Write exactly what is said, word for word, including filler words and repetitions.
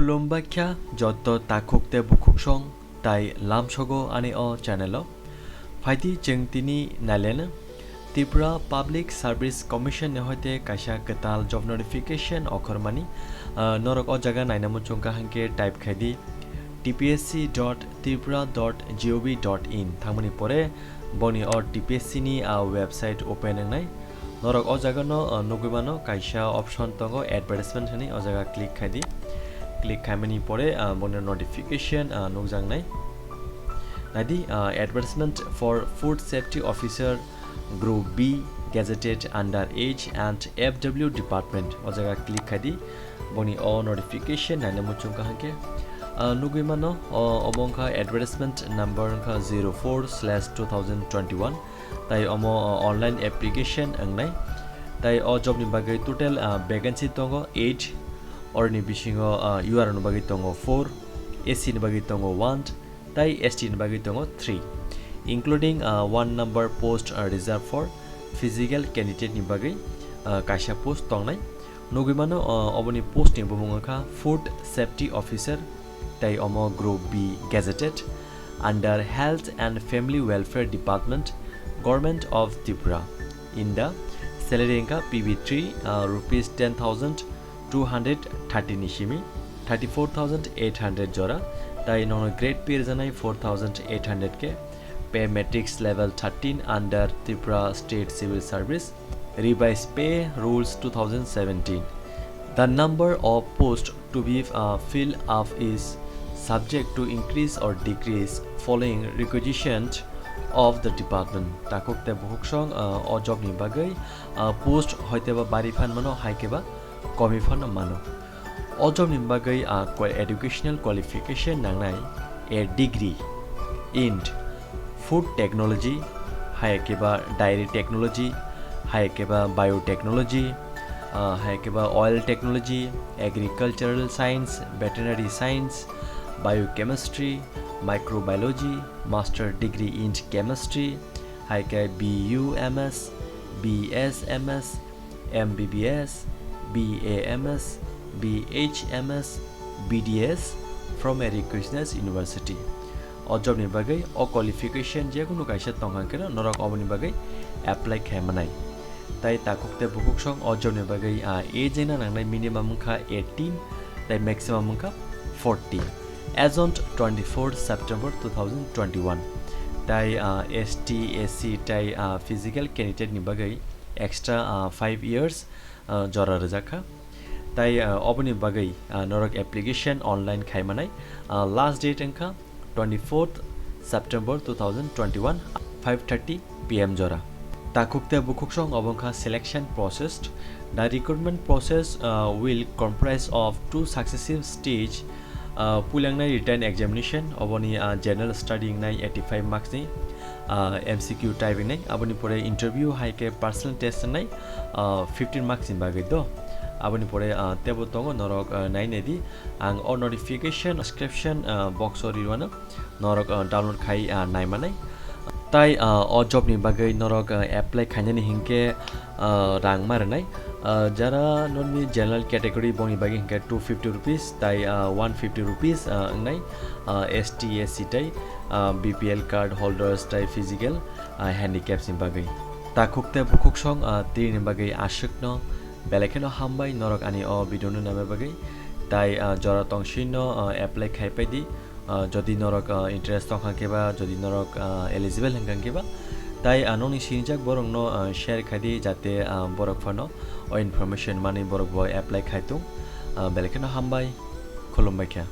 Khulumbaikha joto takhuk tei bukhuksong tai lamsogo ani o channel o. Phaidi chwng tini naileno Tripura Public Service Commission ni hoite kaisa kwtal job notification okhormani. Ah, norok o jaga naina muchungkha hwnkhe type khaidi T P S C dot tripura dot gov dot in thangmani pore boni o T P S C ni, ah, website open wngnai. Norok o jaga no, ah, nugwi mano kaisa option tongo advertisement hwnwi, o jaga click khaidi. Click khaimani pore, ah, boni notification, ah, nukjaknai. Naidi, ah, advertisement for Food Safety Officer Group B gazetted under H and F W department. O jaga click khaidi. Boni o notification naina muchungkha hwnkhe, ah, nugwi mano, o, obo wngkha advertisement number wngkha zero four slash two thousand twenty-one. Tai omo, o, online application wngnai. Tai o job ni bagwi total, ah, vacancy tongo eight. Oroni bisingo, ah, U R ni bagwi tongo four, S C ni bagwi tongo one, tai S T ni bagwi tongo three, including, ah, one number post, ah, reserved for physical candidate ni bagwi, ah, kaisa post tongnai. Nugwi mano, ah, oboni post ni bumung wngkha Food Safety Officer, tai omo Group B gazetted under Health and Family Welfare Department, Government of Tripura. In the salary wngkha P B three, ah, rupees ten thousand two hundred thirty ni simi thirty-four thousand eight hundred jora, tai nono grade pay rwjaknai four thousand eight hundred K, pay matrix level thirteen under Tripura State Civil Service, revised pay rules two thousand seventeen. The number of posts to be, uh, filled up is subject to increase or decrease following requisition of the department. Takhuk tei bukhuksong, uh, o job ni bagwi, uh, post hoiteba bari phan mano, hai khe ba komi phano mano. O job ni bagwi, ah, qua-, educational qualification nangnai, a degree in food technology, hai khe ba dairy technology, hai khe ba biotechnology, ah, hai khe ba oil technology, agricultural science, veterinary science, biochemistry, microbiology, master degree in chemistry, hai khe B U M S, B S M S, M B B S, B A M S, B H M S, B D S from a recognized university. O job ni bagwi o qualification jekunu kaisa tongkha khe norok oboni bagwi apply khai manai. Tai takhuk tei bukhuksong o job ni bagwi, ah, age wngna nangnai minimum wngkha eighteen tai maximum wngkha forty. As on twenty-fourth September two thousand twenty-one. Tai, ah, S T, S C tai, ah, physical candidate ni bagwi extra, ah, five years, ah, jora rwjak kha. Tai, ah, oboni bagwi, ah, norok application online khai manai. Ah, last date wngkha twenty-fourth September two thousand twenty-one, five thirty P M jora. Takhuk tei bukhuksong obo wngkha selection process. The recruitment process, uh, will comprise of two successive stage, uh, puilangnai written examination, oboni, uh, general study wngnai eighty-five marks ni, uh, M C Q type wngnai, aboni pore interview hai khe personal test wngnai, uh, fifteen marks ni bagwi do. Aboni pore, uh, tebo tongo norok, uh, nai nai di, ang o notification description, uh, box o ri rwano. Norok, ah, download khai, ah, nai manai. Tai, ah, o job ni bagwi norok, ah, apply khainani hinkhe, ah, rang ma rwnai. Ah, jara nokni general category bongni bagwi hinkhe two fifty rupees tai, ah, one fifty rupees, ah, wngnai, ah, S T, S C tai, ah, B P L card holders tai physical, ah, handicaps ni bagwi. Takhuk tei bukhuksong, ah, tini bagwi aswkno belai kheno hambai norok ani o video no naima bagwi. Tai, ah, jora tongsinno, ah, apply khai pai di. Ah, jodi norok, ah, interest tong kha khe ba, jodi norok, ah, eligible hwn kha khe ba, tai, ah, nokni sinijak borok no, ah, share khai di, jate, ah, borok phano o information manwi borok bo apply khai tung. Ah, belai kheno hambai, khulumbai kha.